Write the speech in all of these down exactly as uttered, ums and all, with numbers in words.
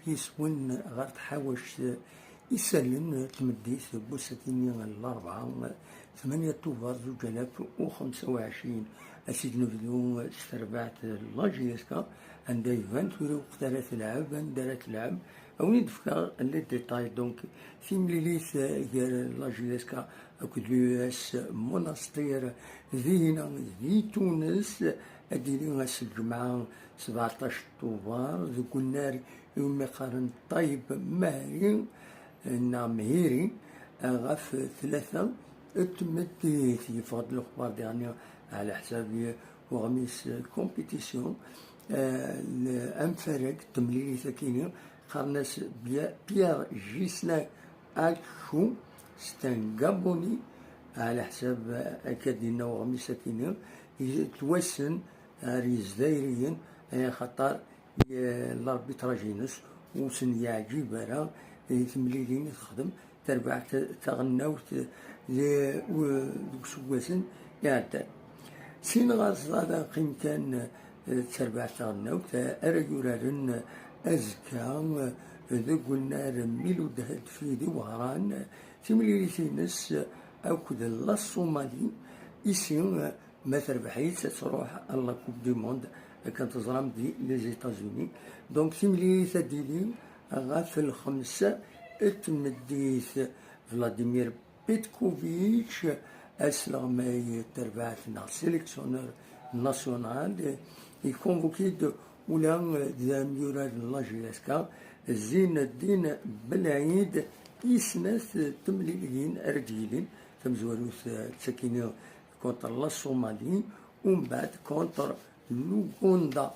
Yes-wen ɣer tḥawact isallen n tmeddit n wass-agi n Larebɛa, tmanya Tubeṛ zuǧ alaf u xemsa u ɛecrin. Ad tt-id-nebdu s terbaɛt n la J S K, anda iban tura lweqt ara telɛeb, anda ara telɛeb. Ad wen-d-fkeɣ les détails. Donc, timlilit gar la J S K akked l'U S Monastir dinna di Tunes, ad d-tili ass n lǧemɛa sebɛeṭṭac Tubeṛ, deg unnar iwumi qqaren Ṭayeb Mahri, neɣ Mhiri, ɣef tlata n tmeddit. Yeffeɣ-d lexbar diɣenni ɛla ḥsab uɣmis compétition, eh, amfarag n temlilit akini, qqaren-as Bia-, Pierre Ghislain Achu, c'est un Gabonais, ɛla ḥsab akka d-yenna uɣmis akini, yettwassen ar Yizzayriyen, eh, axaṭer, eh, l'arbitrage-ines ur sen-yeɛǧib ara i temlilin i texdem terbaɛt taɣelnawt di, u-, deg useggasen iɛeddan. Sin ɣer ẓẓada qqim kan, eh, d terbaɛt taɣelnawt, eh, ara yuraren azekka, eh, deg unnar Miloud Hadfi di Wehran, timlilit-ines akked la Somalie, ici, eh, ma terbeḥ-itt ad truḥ à la Coupe du Monde, akken teẓram di les États-Unis. Donc timlilit ad d-tili ɣef lxemsa n tmeddit. Vladimir Petkovic, asleɣmay n terbaɛt neɣ sélectionneur national, iconvoqué-d ula d amyurar n la J S K, Zinedine Belɛid, i snat temlilin ara d-yilin, tamezwarut d takini contre la Somalie, umbeɛd contre l'Ouganda.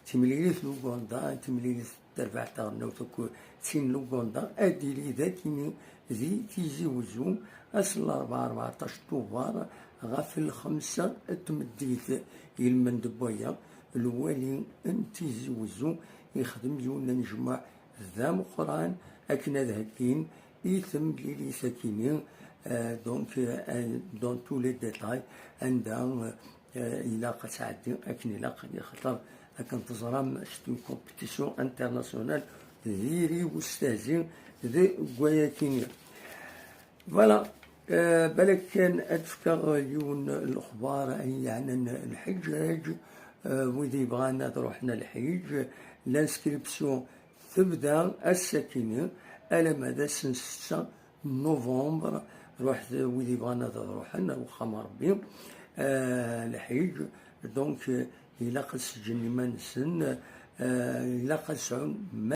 Timlilit l'Ouganda, timlilit terbaɛt taɣelnawt akk sin l'Ouganda, ad d-tili d akini di Tizi Wezzu, ass n Larebɛa rbeɛṭac Tubeṛ, ɣef lxemsa n tmeddit. Ilmend n waya, lwali n Tizi Wezzu ixdem yiwen n anejmuɛ d ameqqran akken ad heggin i temlilit akini, euh, donc, euh, dans tous les détails, anda, euh, ilaq ad tɛeddi akken ilaq, axaṭer akken teẓram, c'est une compétition internationale, diri ustehzi deg wayakini. Voilà. Euh, balak kan ad fkeɣ yiwen lexbar ay yeɛnan lḥeǧǧaǧ, euh, wid yebɣan ad ruḥen lḥeǧǧ, l'inscription tebda ass-akini alamma d ass n setta novembre. Ruḥet wid yebɣan ad ruḥen ar wexxam n Ṛebbi, euh, lḥiǧ. Donc, euh, ilaq ad seǧǧen iman-nsen, euh, ilaq ad sɛun ma